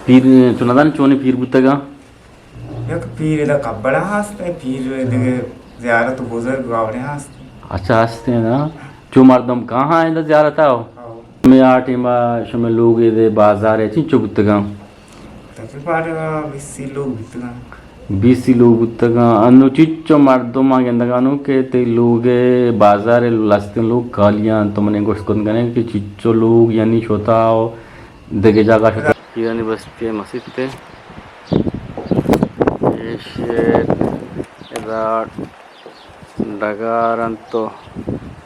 پیر، تو نزانی چونیں پیر بوتگاں؟ یک پیر ادا کبڑا ہست، پیر دگہ زیارت و بزرگ گاوڑے ہست۔ اچھا، ہست ہیں نا۔ چو مردم کہاں ہیں ادا زیارت آؤ؟ ہاں۔ شمے آ ٹیما شمے لوگ دے بازار ہے، چنچو بوتگاں؟ تقریباً بیس سی لوگ بوتگاں۔ بیس سی لوگ بوتگاں۔ انو چنچو مردم آ گندگانو کہ تے لوگ بازار لستیں لوگ کالیاں، تو منے گوشت کن کنے کہ چنچو لوگ یعنی شوتا ہو دگہ جاگہ شتگ۔ پیرانی بستی ءِ مسیت ءِ ایش ادا ڈگار انت و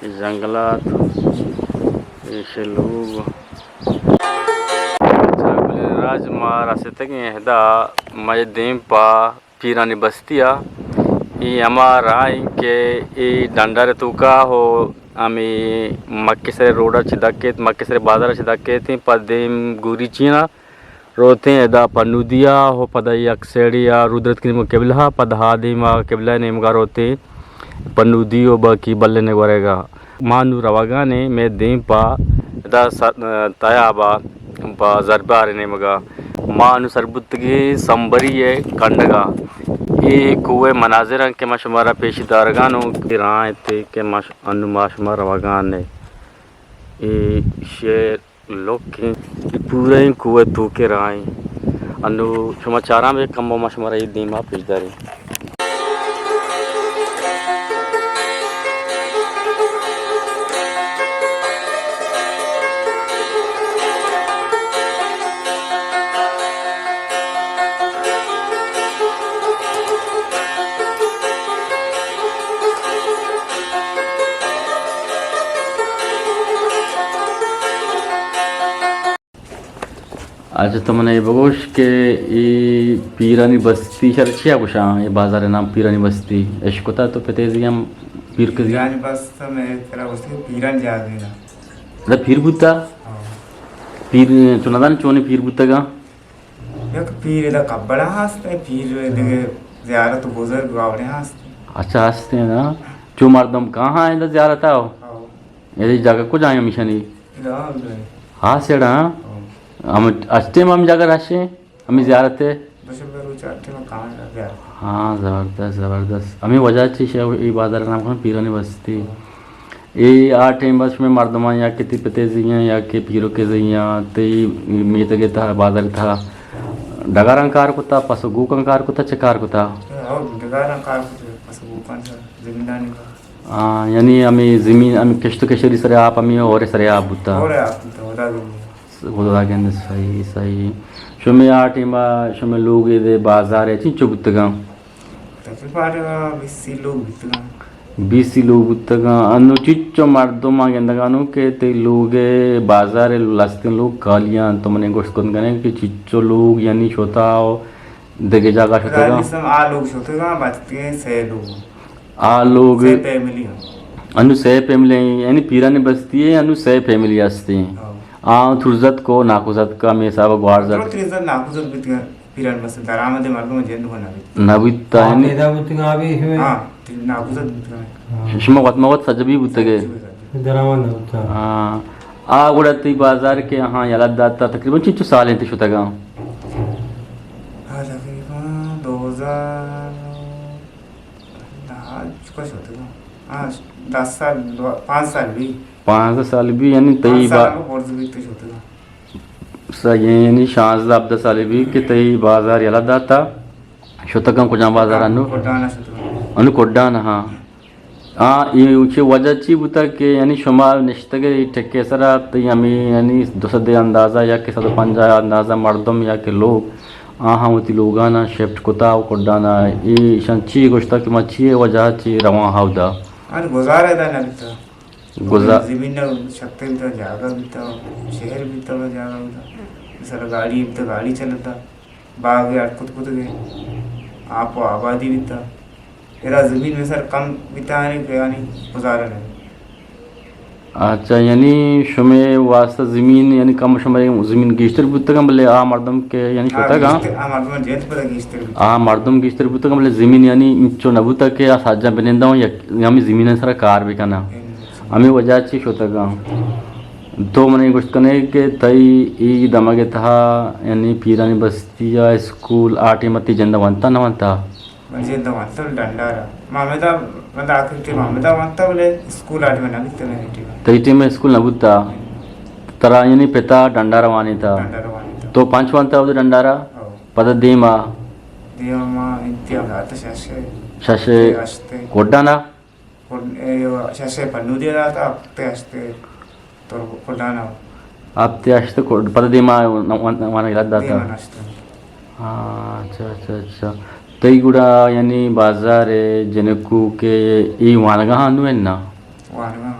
اے جنگلات، ایش لوگ۔ راج ما رستگیں ادا مئے دیم پہ پیرانی بستی ءَ۔ اے ہما راہ انت کہ اے ڈنڈر ءِ توکا ہو ہمے مکہ سر روڈ ءَ چہ دکیت، مکہ سر بازار ءَ چہ دکیت، پہ دیم گوریچین ءَ روتیں، ادا پنودی ءَ ہو پدا یک سیڑی ءَ رودرت کنیم قبلہ ءَ، پدا ہا دیم ءَ قبلہ ءِ نیمگا روتیں پنودی و باقی بلنے ورگا۔ ما نوں روگان ایں، مئے دیم پہ ادا س-، تیاب ءَ پہ زربار ءِ نیمگا۔ ما نوں سر بوتگیں سمبری ءِ کنڈگا۔ اے کوہ ءِ مناظر انت کہ ما شمارا پیش دارگان اوں۔ اے راہ انت کہ ما ش-، انوں ما شما روگان ایں۔ اے شہر لوکیں، اے پورا ایں کوہ ءِ توکے راہ ایں۔ انوں شما چاراں بے کمو ما شمارا اے دیما پیش داریں۔ اچھا، تو منا اے بگوش کہ اے پیرانی بستی شر چیا گوشاں؟ اے بازار ءِ نام پیرانی بستی اشکتا تو پتے زی ہم پیر کزی؟ پیرانی بست میں ترا گوشت کہ پیران جاگے نا۔ ادا پیر بوتا؟ ہاں۔ پیر، تو نزانی چونیں پیر بوتگاں؟ یک پیر ادا کبڑا ہست، پیر دگہ زیارت و بزرگ گاوڑے ہست۔ اچھا، ہست ہیں نا۔ چو مردم کہاں ہیں ادا زیارت آؤ؟ ہاں۔ اے جاگہ کجا ہیں ہمیشانی؟ ادا ہم دے۔ ہاں، سیڑا، ہاں۔ ہاں۔ ہم اچتے ہم جاگہ رش ہیں، ہمیں زیارت ہے۔ دوشنبہ روچ آتے ہم کہاں زیارت؟ ہاں، زبردست، زبردست۔ ہمیں وجہ چی شے، اے بازار نام کن پیرانی بستی۔ ہاں۔ اے آ ٹائم بس میں مردمان یا کہ تی پتے زیاں یا کہ پیرو کے زیاں، تی میتگے تھا، بازار تھا، ڈگاراں کار کتا، پس و گوکاں کار کتا، چہ کار کتا؟ ہاں، ڈگاراں کار کتا، پس و گوکاں تھا، زمیندانی کا۔ آ، یعنی ہمیں زمین، ہمیں کشت و کشری سر آپ، ہمیں اور سر آپ بوتا۔ اور آپ بوتا، خدا گندے۔ خدا گندے، صحیح، صحیح۔ شمے آ ٹائم شمے لوگ دے بازار ہے، چنچو بوتگاں؟ تقریباً بیس سی لوگ بوتگاں۔ بیس سی لوگ بوتگاں۔ انو چنچو مردم آ گندگانو کہ تی لوگ بازار لستیں لوگ کالیاں، تو منے گوشت کن کنے کہ چنچو لوگ یعنی شوتا ہو دگہ جاگہ شتگاں؟ آ لوگ شتگاں، بچتگیں سے لوگ۔ آ لوگ سے فیملی ہیں۔ انو سے فیملی ہیں، یعنی پیرانی بستی ہے، انو سے فیملی ہستی ہیں۔ ہاں۔ آ ترزت کو ناکوزت کا میں صاحب گوار زت۔ ترزت ناکوزت بیت، پیران بس درآمد مردم جند کو نبیت۔ نبیت، ہاں، یعنی پیدا بوتگاں ابھی ہمیں۔ ہاں، ناکوزت بوتگاں۔ ہاں۔ شما وت ما وت سجبی بوتگے۔ درآمد نبوتا۔ ہاں۔ آ گڑا تی بازار کے ہاں یلہ داتا تقریباً چنچو سال انت شتگاں؟ آ تقریباً دو ہزار دہ چکا شتگاں۔ ہاں، دس سال، دو، پانچ سال بھی۔ پانزدہ سال بھی، یعنی تئی پانچ سال با-، کو برز بھی تو شتگاں۔ سا یعنی شانزدہ ہبدہ سال بھی کہ تئی بازار یلہ داتا۔ شتگاں کجام بازار انو؟ کڈانا شتگاں۔ انو کڈانا، ہاں۔ آ، اے چہ وجہ چی بوتا کہ یعنی شما نشتگے ٹکے سرا، تئی ہمے یعنی دو سد اندازہ یا کہ صد و پنجاہ اندازہ مردم یا کہ لوگ، آہاں وتی لوگانا شفٹ کتا و کڈانا، ایشان چی گوشتا کہ ما چی وجہ چی رواں ہاودا؟ آن گزارہ ادا نہ بیتا۔ گزا- زمین نہ شکتے بیتا، جاگہ بیتا، شہر بیتا، جاگہ بیتا۔ مثلا گاڑی بیتا، گاڑی چلتا۔ باغ اڈ کت کتگ ء آپ و آبادی بیتا۔ ادا زمین میں سر کم بیتا، یعنی کہ یعنی گزارہ نہ بیت۔ اچھا، یعنی شمے واسطہ زمین یعنی کم، شمے زمین گیشتر بوتگاں، بلے آ مردم کہ یعنی آ شتگاں، گیشتر، آ مردم جند پدا گیشتر بیت۔ آ مردم گیشتر بوتگاں، بلے زمین یعنی انچو نہ بوتا کہ آ ساجاں بننداں یک ہمے زمین سرا کار بکناں۔ ہمے وجہ چی شتگاں۔ تو منا گوشت کنے کہ تئی ای دمگ تہا، یعنی پیرانی بستی یا اسکول، آ ٹیم تئی جند ونتا نہ ونتا؟ من جند ونتا ڈنڈارا۔ ما ہمدا، من آخری ٹیم ہمدا ونتا، بلے اسکول آ ٹیم نہ بیتا، میری ٹیم۔ تئی ٹیم اسکول نہ بوتا؟ ترا یعنی پتا ڈنڈارا وانیتا؟ ڈنڈارا وانیتا۔ تو پنچ ونتا ہو ڈنڈارا؟ ہو۔ پدا دیما؟ دیما ما انتظام داتا ششے۔ ششے۔ ہشتے۔ کوڈانا؟ کڈ-، اے، ششے پنودی داتا، ہفتے ہشتے تو کڈانا۔ ہفتے ہشتے کڈ-، پدا دیما ون-، ون-، وانگ یلہ داتا۔ دیما نشتا۔ ہاں، اچھا، اچھا، اچھا۔ تئی گڑا یعنی بازار جنکو کہ ای وانگا ہاں نو ہے نا؟ وانگا ہاں۔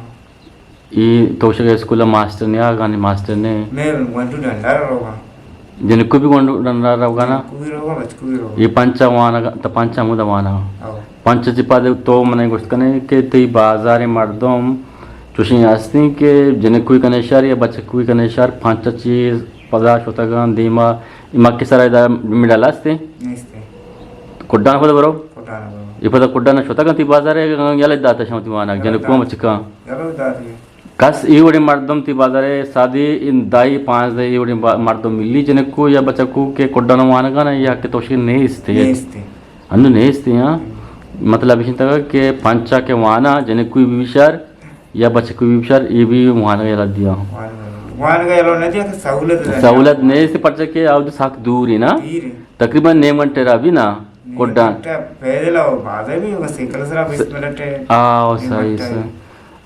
ای توشگ اسکول ماسٹر نے آگانی ماسٹر نے؟ میں گونڈو ڈنڈا روگا۔ جنکو بھی گونڈو ڈنڈا روگا نا؟ جنکو بھی روگا، بچکو بھی روگا۔ یہ پنچا وانگا، تا پنچا ہمودا وانا۔ او۔ پنچ چی پد تو منا گوشت کنے کہ تئی بازار مردم چوشیں ہستیں کہ جنکوی کنے شر یا بچکوی کنے شر، پنچ چی پدا شتگاں دیما، ای مکہ سرا دا مڈل ہستیں؟ نیستیں۔ کڈان پدا برو؟ کڈان برو۔ یہ پدا کڈان شتگاں تئی بازار یلہ داتا شما تئی وانا، یلہ جنکو دات۔ بچکاں؟ یلہ داتی۔ کس ای وڑیں مردم تئی بازار سادی ان دائی پانزدہ ای وڑیں با-، مردم ملی جنکو یا بچکو کہ کڈان وانگا نا یا کہ توشی نیست ہے؟ نیست ہے۔ انو نیست ہے، ہاں۔ ہم۔ مطلب اسی تک کہ پنچا کے وانا جنکو بھی بشار یا بچکو بھی بشار، یہ بھی وانگا یلہ دیا۔ وانگا، وانگا یلہ نہ دیا کہ سہولت نہ دیا۔ سہولت نیست، پرچہ کہ آؤ سک دور ہے نا؟ دیر ہے۔ تقریباً نیم گھنٹے را بھی نا؟ نیم کڈان۔ گھنٹہ پیدل او، بازار بھی ہوگا، سائیکل سرا بیست منٹ ہے۔ آ، او نیم صحیح، گھنٹہ ہے۔ صحیح۔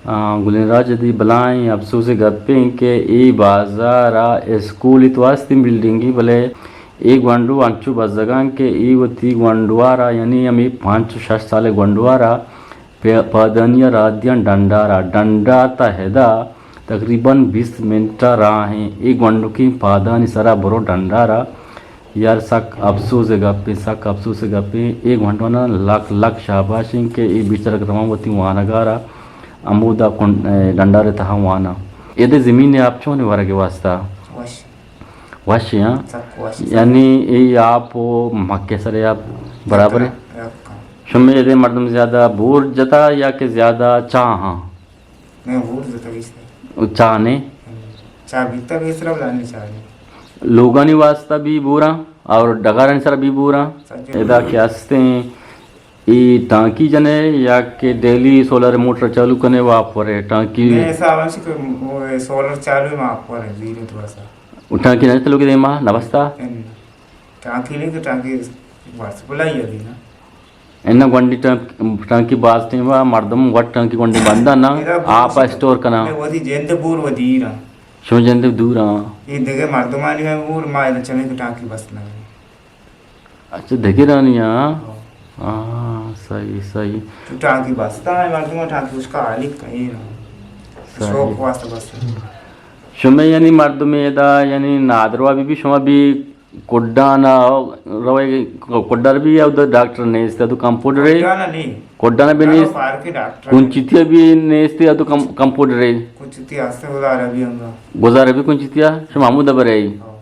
آ، گلیں راج دی بلائیں افسوس گپیں کہ ای بازار آ اسکول تو ہستیں بلڈنگی، بلے ای گونڈو انچو بزگاں کہ ای وتی گونڈوارا، یعنی ہمیں پانچ شش سال گونڈوارا پہ-، پادانی ء راہ دیاں ڈنڈار ء۔ ڈنڈار تا ہدا تقریباً بیست منٹ ء راہ ایں۔ اے گونڈکیں پادانی سرا برو ڈنڈار ء۔ یار سک افسوس ء گپے، سک افسوس ء گپے۔ اے گونڈوانا لک لک شاباش ایں کہ اے بیچارگ رواں وتی وانگار ء ہمودا کن-، اے ڈنڈار ء تہا واناں۔ ادے زمین ء آپ چون ورگ ء واسطہ؟ وش۔ وش ایں، ہاں؟ سک وش۔ یعنی اے آپ و مکے سرے آپ برابر ایں؟ برابر۔ شمے ادے مردم زیادہ بور جتا یا کہ زیادہ چاہ ہاں؟ نہیں، بور جتا بیشتر۔ چاہ نے؟ چاہ بیتا بیشتر، بلانی چاہ نے۔ لوگانی واسطہ بھی بوراں اور ڈگارانی سر بھی بوراں۔ سجے۔ ادا کہ ہستیں اے ٹانکی جنے یا کہ ڈیلی سولر موٹر چالو کنے و آپ ورے ٹانکی؟ میں حساب سے کہ وہ سولر چالو ہے، میں آپ ورے، زیرو تو بس۔ و ٹانکی نہ تلوگی دیما نہ بستا؟ ان ٹانکی نہیں تو ٹانکی بس بلائی ابھی نا۔ ان گونڈی ٹانک-، ٹانکی باز ٹیم وا مردم وٹ ٹانکی گونڈی بندہ نا، میرا بور آپ سے اسٹور کنا۔ میں وتی جند بور و دیر ہاں۔ شما جند دور ہاں۔ یہ دیگه مردمانی میں بور ما ادھر چمے کی ٹانکی بس نہ۔ اچھا، دگرانی ہاں؟ ہاں۔ ہاں، صحیح، صحیح۔ تو ٹانکی بستا ہے، مردم ٹانکی اس کا حالی کہیں نا۔ صحیح۔ شوق واسطہ بس۔ شما یعنی مردم ادا یعنی نادروا بھی، بھی شما بھی کڈانا روے، کڈار بھی ہے ادھر ڈاکٹر نیست ہے تو کمپاؤنڈر ہے؟ کڈانا نہیں۔ کڈانا بھی نیست۔ پارک ڈاکٹر۔ کنچتیا بھی نیست ہے تو کم-، کمپاؤنڈر ہے؟ کنچتیا ہستے گزارا بھی ہم۔ گزارا بھی کنچتیا؟ شما ہمودا برے؟ ہاں۔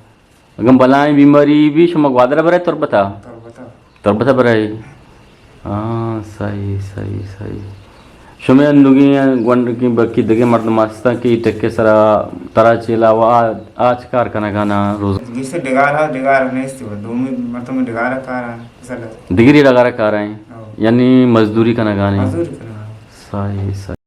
اگاں بلائیں بیماری بھی شما گوادر برے تربتا؟ تربتا۔ تربتا برے۔ ہاں، صحیح، صحیح، صحیح۔ شمے اندوگی گونڈ کی بکی دگہ مردم ہستاں کہ ٹکے سرا ترا چیلا و آ-، آچ کار کنگا نا روز؟ جیسے ڈگار ہا، ڈگار نیست، دومی مردم ڈگار کار ہیں، مثلا۔ دگری ڈگار کار ہیں؟ ہاں۔ یعنی مزدوری کنگا نے؟ مزدوری کنگا۔ صحیح، صحیح۔